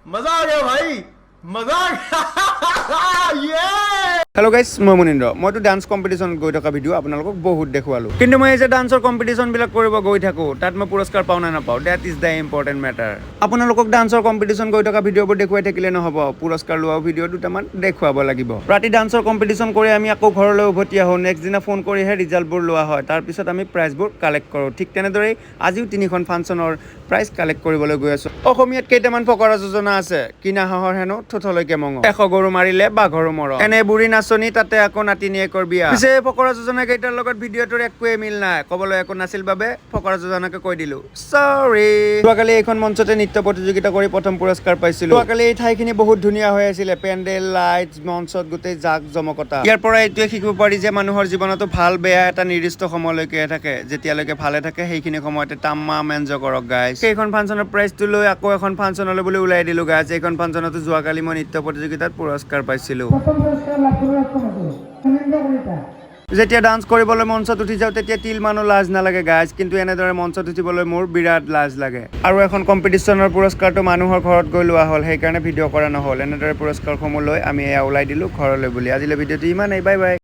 मजा आ गया भाई, मजा आ गया ये। হেল্ল' গাইজ, মই মুনীন্দ্ৰ। মইতো ডান্স কম্পিটিশ্যনত গৈ থকা ভিডিঅ' আপোনালোকক বহুত দেখুৱালোঁ, কিন্তু মই এই যে ডান্সৰ কম্পিটিশ্যনবিলাক কৰিব গৈ থাকোঁ, তাত মই পুৰস্কাৰ পাওঁ নে নাপাওঁ, that is the important matter. আপোনালোকক ডান্সৰ কম্পিটিশ্যন গৈ থকা ভিডিঅ'বোৰ দেখুৱাই থাকিলে নহ'ব, পুৰস্কাৰ লোৱাও ভিডিঅ' দুটামান দেখুৱাব লাগিব। ৰাতি ডান্সৰ কম্পিটিশ্যন কৰি আমি আকৌ ঘৰলৈ উভতি আহোঁ। নেক্সট দিনা ফোন কৰিহে ৰিজাল্টবোৰ লোৱা হয়, তাৰপিছত আমি প্ৰাইজবোৰ কালেক্ট কৰোঁ। ঠিক তেনেদৰেই আজিও তিনিখন ফাংচনৰ প্ৰাইজ কালেক্ট কৰিবলৈ গৈ আছোঁ। অসমীয়াত কেইটামান ফকৰা যোজনা আছে। কিনা হাঁহৰ হেনো ঠোঁটলৈকে মঙহ, 100 গৰু মাৰিলে বাঘৰো মৰণ, এনে বুঢ়ী নাচনী তাতে আকৌ নাতিনীয়েকৰ বিয়া। পিছে এই ফকৰা যোজনা কেইটাৰ লগত ভিডিঅ'টোৰ একোৱে মিল নাই। ক'বলৈ একো নাছিল বাবে ফকৰা যোজনাকে কৈ দিলো, চৰি। যোৱাকালি এইখন মঞ্চতে নৃত্য প্ৰতিযোগিতা কৰি প্ৰথম পুৰস্কাৰ পাইছিলো। যোৱাকালি এই ঠাইখিনি বহুত ধুনীয়া হৈ আছিলে। পেণ্ডেল, লাইট, মঞ্চত গোটেই জাক জমকতা। ইয়াৰ পৰা এইটোৱে শিকিব পাৰি যে মানুহৰ জীৱনতো ভাল বেয়া এটা নিৰ্দিষ্ট সময়লৈকে থাকে। যেতিয়ালৈকে ভালে থাকে, সেইখিনি সময়তে তামাম এনজয় কৰক গাইজ। সেইখন ফাংচনৰ প্ৰাইজটো লৈ আকৌ এখন ফাংচনলৈ বুলি ওলাই দিলো গাইজ। এইখন ফাংচনতো যোৱাকালি মই নৃত্য প্ৰতিযোগিতাত পুৰস্কাৰ পাইছিলো। প্ৰথম পুৰস্কাৰ লাভ কৰিবলৈ সক্ষম হৈছে সুনীন্দ্ৰ কলিতা। যেতিয়া ডান্স কৰিবলৈ মঞ্চত উঠি যাওঁ, তেতিয়া তিল মানো লাজ নালাগে গাইজ, কিন্তু এনেদৰে মঞ্চত উঠিবলৈ মোৰ বিৰাট লাজ লাগে। আৰু এখন কম্পিটিশ্যনৰ পুৰস্কাৰটো মানুহৰ ঘৰত গৈ লোৱা হ'ল, সেইকাৰণে ভিডিঅ' কৰা নহ'ল। এনেদৰে পুৰস্কাৰসমূহ লৈ আমি এয়া ওলাই দিলোঁ ঘৰলৈ বুলি। আজিলৈ ভিডিঅ'টো ইমানেই, বাই বাই।